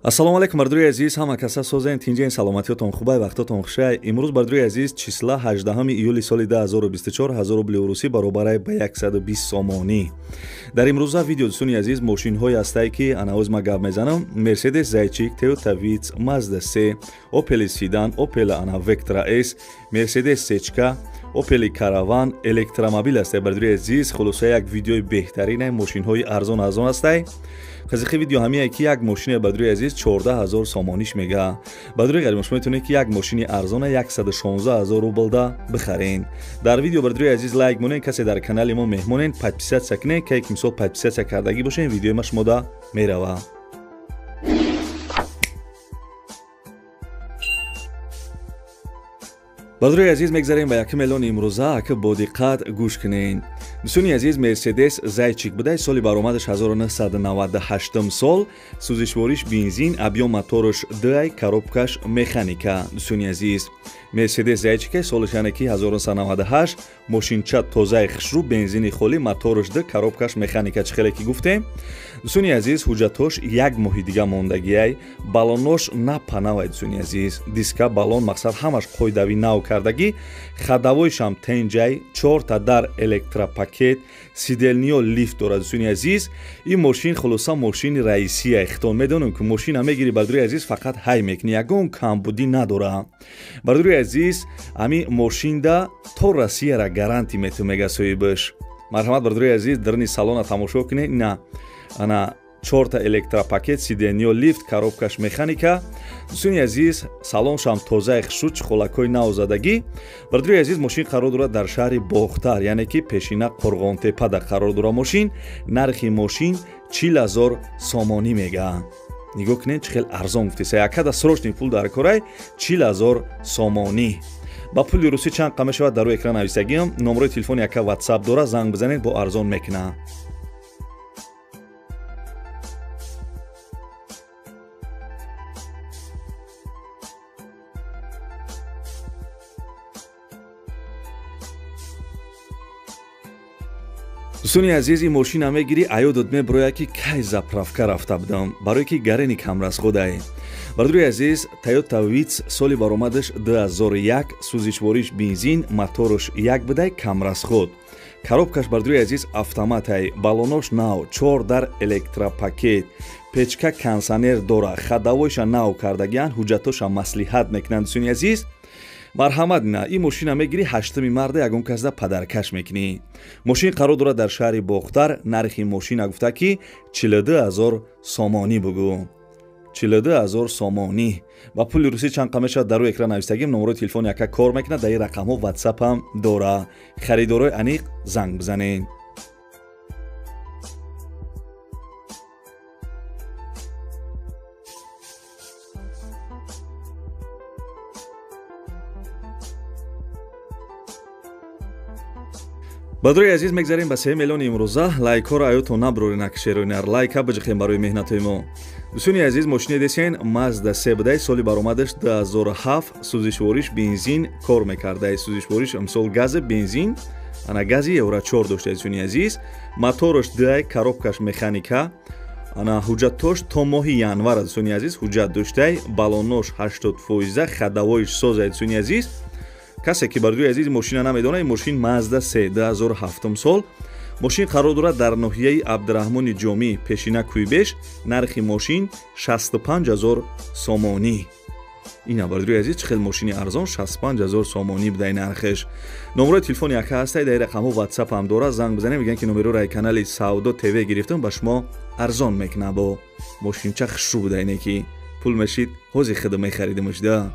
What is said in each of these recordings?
Ассалому алайкум бардори азиз, ҳама каса созен, тинҷен, саломатиётон хубай, вақтотон хушай. Имрӯз бардори азиз числа 18 июли соли 2024, 1000 рубли русӣ баробарай ба 120 сомонӣ. Дар имрӯза видео дӯстони азиз мошинҳое ҳастае ки анаоз ма гап мезанам: Mercedes Зайчик, Toyota Vitz, Mazda C, Opel Sedan, Opel ана Vectra S, Mercedes Сечка, Opel Caravan, электромобил ҳастае бардори азиз. Хулоса як видеои беҳтарине, мошинҳои арзон арзон ҳастае. Қызиқи видео ҳамие ки як мошине бардори азиз 14000 сомониш мега. Бардори ғариб шумо метавонед ки як мошини арзона 116000 рублда бихарен. Дар видео бардори азиз лайк монед, касе дар канали мо меҳмонен, подписаться кунед, ки мисол подписаться кардагӣ бошед, видеои ма шумода мерава. Бардори азиз мегзарем ба якум эълони имрӯза, ака бо диққат гӯш кунед. Дӯстони азиз, Мерседес Зайчик будай, соли баромадаш 1998 сол, сӯзишвориш бензин, объём мотораш 2, коробкаш механика. Дӯстони азиз, Мерседес Зайчик солаш яъне ки 1998, мошинча тозаи хушрӯ, бензини холӣ, мотораш 2, коробкаш механика, чӣ хеле ки гуфтем. Дӯстони азиз, ҳуҷҷатҳош як моҳи дига мондагиай, баллонош напанавай. Дӯстони азиз, диска, баллон, мақсад ҳамаш қоидави нав кардагӣ, ходовойшам тенҷай, 4та дар электропакет, сидельниё лифт дорад. Дӯстони азиз, ин мошин хулоса мошини раисия. Хитон медонем ки мошина мегири бардори азиз, фақат ҳай мекунӣ, ягон камбудӣ надора. Бардори азиз, ҳамин мошинда то Россияра гарантӣ мету мега соҳибаш. Марҳамат бардори азиз, дарни салона тамошо кунед. На ана 4та электропакет, сиденьё лифт, коробкаш механика. Дӯстони азиз, салоншам тозаи хушрӯ, чиқолакҳои навзадагӣ. Бардори азиз, мошин қарор дорад дар шаҳри Бохтар, яъне ки пешина Қурғонтепада қарор дорад мошин. Нархи мошин 40000 сомонӣ мега. Нигоҳ кунед, чӣ хел арзон гуфтеса. Якада срочный пул дар корай 40000 сомонӣ. Ба пули русӣ чанд қа мешавад дар рӯи экран нависагиам. Номерои телефони яка WhatsApp дора, занг бизанед, бо арзон мекунад. Дӯстони азиз, ин мошина мегирӣ, аёдот меброяд ки кай заправка рафта будам, барое ки гарени камрасходае. Бардори азиз, Toyota Vitz соли баромадаш 2001, сӯзишвориш бензин, мотораш 1 будай, камрасход. Коробкаш бардори азиз автоматай, баллонош нав, 4 дар электропакет, печка кондиционер дора, ходовойша нав кардагиан, ҳуҷҷатоша маслиҳат мекунанд. Дӯстони азиз, марҳамат, на ин мошина мегирӣ, 8 марда ягон касда падаркаш мекунӣ. Мошин қарор дорад дар шаҳри Бохтар. Нархи мошина гуфта ки 42000 сомонӣ бугӯ. 42000 сомонӣ. Ба пули русӣ чанд қа мешавад дар рӯи экран нависагим. Номерои телефони яка кор мекунад, дар ин рақамҳо WhatsApp ҳам дора. Харидорои аниқ занг бизанед. Бардори азиз, мегзарем ба 3 миллиони имрӯза. Лайкҳоро аётон наброред, накшеронар, лайка биҷихем барои меҳнатҳои мо. Дӯстони азиз, мошине десен Mazda C будай, соли баромадаш 2007, сӯзишвориш бензин кор мекардай. Сӯзишвориш мисол гази бензин, ана гази Евро 4 дошта. Дӯстони азиз, мотораш 2, коробкаш механика, ана ҳуҷҷатҳош то моҳи январ. Дӯстони азиз, ҳуҷҷат доштай, баллонош 80%, ходовойш созай. Дӯстони азиз, касе ки бардори азиз мошина намедонад, ин мошин Mazda C 2007 сол. Мошин қарор дорад дар ноҳияи Абдураҳмони Ҷомӣ, пешина Куйбеш. Нархи мошин 65000 сомонӣ. Ина бардори азиз, чӣ хел мошини арзон, 65000 сомонӣ будай нархеш. Номерои телефони яка ҳастай, дар рақамҳо WhatsApp ҳам дорад, занг бизанед, мегӯянд ки номероро ай канали Савдо ТВ гирифтам, ба шумо арзон мекунад. Бо мошинча хушрӯ будай, не ки пул мешид, ҳози худо мехаридимаш да.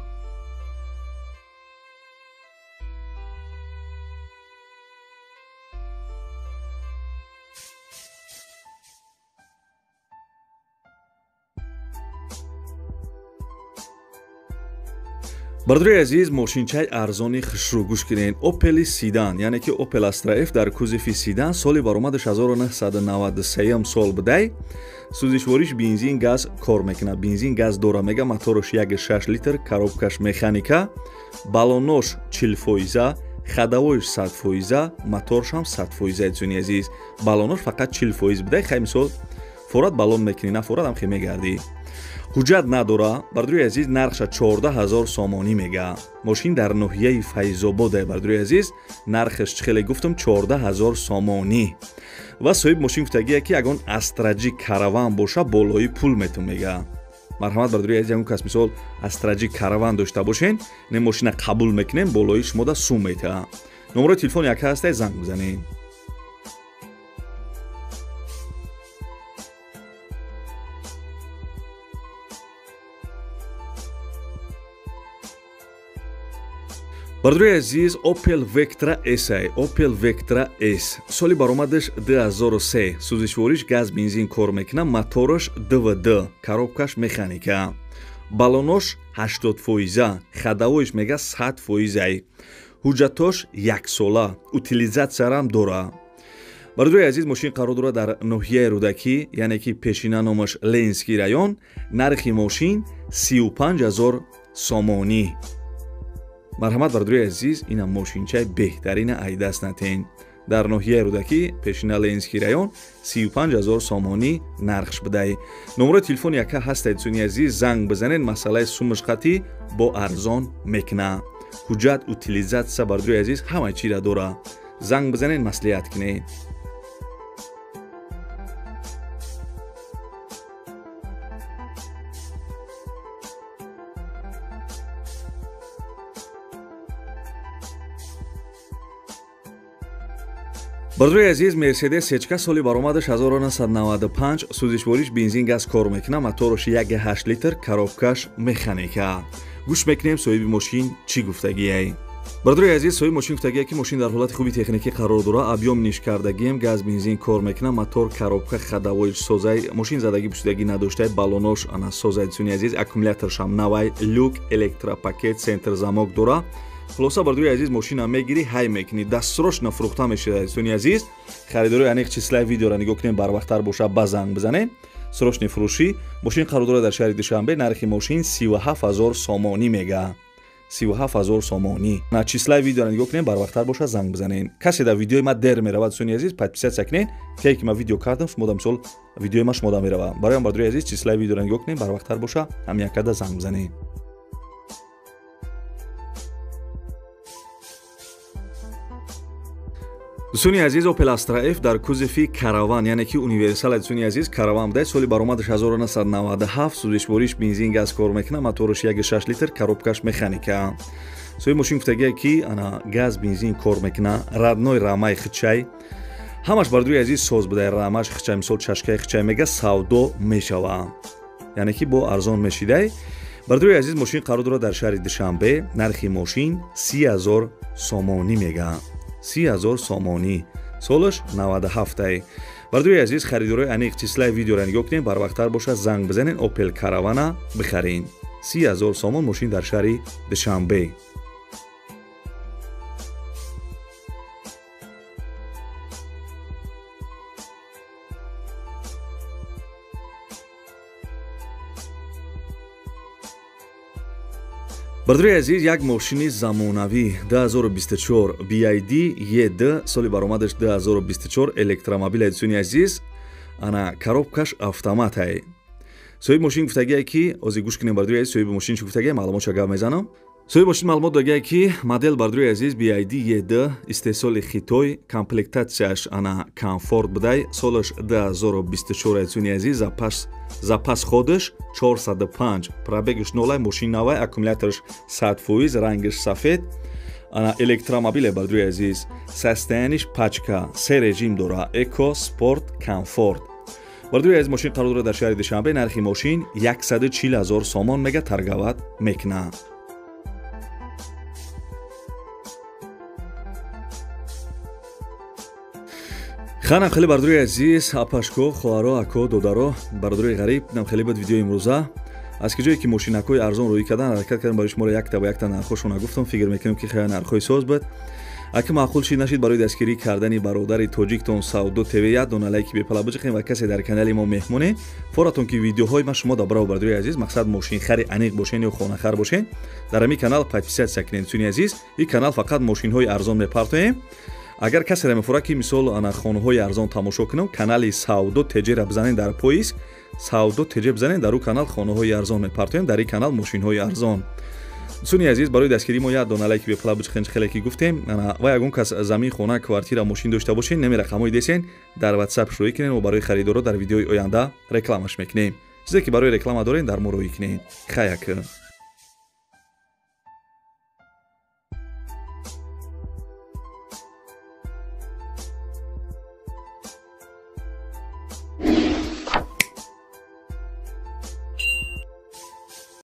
Бардори азиз, мошинчаи арзони хушрӯ гӯш кунед. Opel Sedan, яъне ки Opel Astra F дар кузови Sedan, соли баромадаш 1993 сол будай. Сӯзишвориш бензин, газ кор мекунад. Бензин газ дора мега, мотораш 1.6 литр, коробкаш механика, баллонош 40%, ходовойш 100%, моторшам 100%. Дӯстони азиз, баллонош фақат 40% будай. Хай мисол Форат баллон мекунӣ, на форат ҳам хе мегардӣ. Ҳуҷҷат надора, бардори азиз, нархша 14 000 сомонӣ мега. Мошин дар ноҳияи Файзобода, бардори азиз, нархаш чӣ хеле гуфтам, 14 000 сомонӣ. Ва соҳиби мошин гуфтагие, ки ягон Астра Ҷи, Караван боша, болои пул метун мега. Марҳамат, бардори азиз, ягон кас мисол Астра Ҷи, Караван дошта бошен, не, мошина қабул мекунем, болои шумода сум метаҳа. Номерои телефон яка ҳастай, занг бизанед. Бардори азиз, Opel Vectra S, Opel Vectra S, соли баромадаш 2003, сӯзишвориш газ, бензин кор мекунад, мотораш ДВД, коробкаш механика, баллонош 80 фоиза, ходовойш мега 100 фоизай, ҳуҷҷатош яксола, утилизатсиярам дора. Бародари азиз, мошин қарор дорад дар ноҳияи Рӯдакӣ, яъне ки пешина номаш Ленинский район. Нархи мошин 35 ҳазор сомонӣ. Марҳамат, бародари азиз, ина мошинчаи беҳтарина айдаст натен. Дар ноҳияи Рӯдакӣ, пешина Ленинский район, 35 ҳазор сомонӣ нархш бидай. Номерои телефони яка ҳастед, дӯстони азиз, занг бизанед, масъалаи сумаш қатӣ бо арзон мекуна. Ҳуҷҷат, утилизатсия, бародари азиз, ҳама чира дора. Занг бизанед, маслиҳат кунед. Бародари азиз, Мерседес Сечка, соли баромадаш 1995, сӯзишвориш бензин, газ кор мекунад, мотораш 1,8 литр, коробкаш механика. Гӯш мекунем, соҳиби мошин чӣ гуфтагиай. Бародари азиз, соҳиби мошин гуфтагие, ки мошин дар ҳолати хуби техникӣ қарор дорад, объём ниш кардагием, газ, бензин кор мекунад, мотор, коробка, ходовойш созай, мошин задагӣ пусидагӣ надоштай, баллонош ана созай, дӯстони азиз, аккумуляторшам навай, люк, электропакет, центр замок дора. Хулоса, бардори азиз, мошина мегирӣ, ҳай мекунӣ, дастсрочно фурӯхта мешавад. Дӯстони азиз, харидори аниқ числаи видеоро нигоҳ кунем, барвақттар боша, ба занг бизанем. Срочный фурӯшӣ. Мошин қарор дорад дар шаҳри Душанбе, нархи мошин 37 ҳазор сомонӣ мега, 37 ҳазор сомонӣ. На числаи видеоро нигоҳ кунем, барвақттар боша, занг бизанем. Касе дар видеои ма дер меравад, дӯстони азиз, подписаться кунед, кае ки ма видео кардам, шумо мисол видеои ма шумода меравад. Барои бардори азиз, числаи видеоро нигоҳ кунем, барвақттар боша, ҳамякада занг бизанем. Дӯстони азиз, Opel Astra F дар кузови Караван, яъне ки универсал, дӯстони азиз, Караван будай, соли баромадаш 1997, сӯзишвориш бензин, газ кор мекунад, мотораш 1,6 литр, коробкаш механика. Соҳиби мошин гуфтагие, ки ана газ, бензин кор мекунад, родной рамаи хичай, ҳамаш, бардори азиз, соз будай, рамаш хичай, мисол чашкаи хичай мега, савдо мешава, яъне ки бо арзон мешидай. Бардори азиз, мошин қарор дорад дар шаҳри Душанбе, нархи мошин 30 ҳазор сомонӣ мега, 30 000 сомонӣ, солаш 97-ай. Бардори азиз, харидорои аниқ числаи видеоро нигоҳ кунем, барвақттар бошад, занг бизанед, Опел Каравана бихаред. 30 000 сомон, мошин дар шаҳри Душанбе. Бардори азиз, як мошини замонавӣ 2024, BYD E2, соли баромадаш 2024, электромобил, дӯстони азиз, ана коробкаш автоматай. Соҳиби мошин гуфтагие, ки ҳозир гӯш кунем, бардори азиз, соҳиби мошин чӣ гуфтагие, маълумотша гап мезанам. Соҳиби мошин маълумот додагие, ки модел, бардори азиз, BYD E2, истеҳсоли Хитой, комплектатсияш ана комфорт будай, солаш 2024, дӯстони азиз, запас ходаш 405, пробегаш нолай, мошин навай, аккумулятораш 100%, рангаш сафед, ана электромобиле, бардори азиз, состояниш пачка, се режим дора: эко, спорт, комфорт. Бардори азиз, мошин қарор дорад дар шаҳри Душанбе, нархи мошин 140 ҳазор сомон мега, торговать мекунад. Ханам хеле, бардори азиз, апашко, хоҳаро, ако, додаро, бародарои ғариб, нам хеле буд видеои имрӯза. Аз ки ҷое ки мошинакҳои арзон рӯӣ кардан, ҳаракат кардам барои шуморо якта ба якта нархҳошона гуфтам. Фикр мекунем, ки хеле нархҳои соз буд. Ака маъқул шид, нашид, барои дастгирӣ кардани бародари тоҷиктон Савдо ТВ як дона лайки бепала биҷиқем. Ва касе дар канали мо меҳмоне, форатон ки видеоҳои ма шумо дабрао, бародари азиз, мақсад мошинхари аниқ бошен ё хонахар бошен, дар ҳамин канал подписаться кунед, дӯстони азиз. Ин канал фақат мошинҳои арзон мепартоем. Агар касеро мефурад, ки мисол ана хонаҳои арзон тамошо кунам, канали Савдо Теҷера бизанед дар поиск, Савдо Теҷе бизанед, дар ӯ канал хонаҳои арзон мепартоем, дар ин канал мошинҳои арзон. Дӯстони азиз, барои дастгирии мо як дона лайки бепула бичхен, хеле ки гуфтем. Ва ягон кас замин, хона, квартира, мошин дошта бошед, нами рақамҳои десен дар WhatsApp шӯӣ кунед, мо барои харидоро дар видеои оянда рекламаш мекунем. Чизе ки барои реклама дорем, дар мо рӯӣ кунед. Хаяк.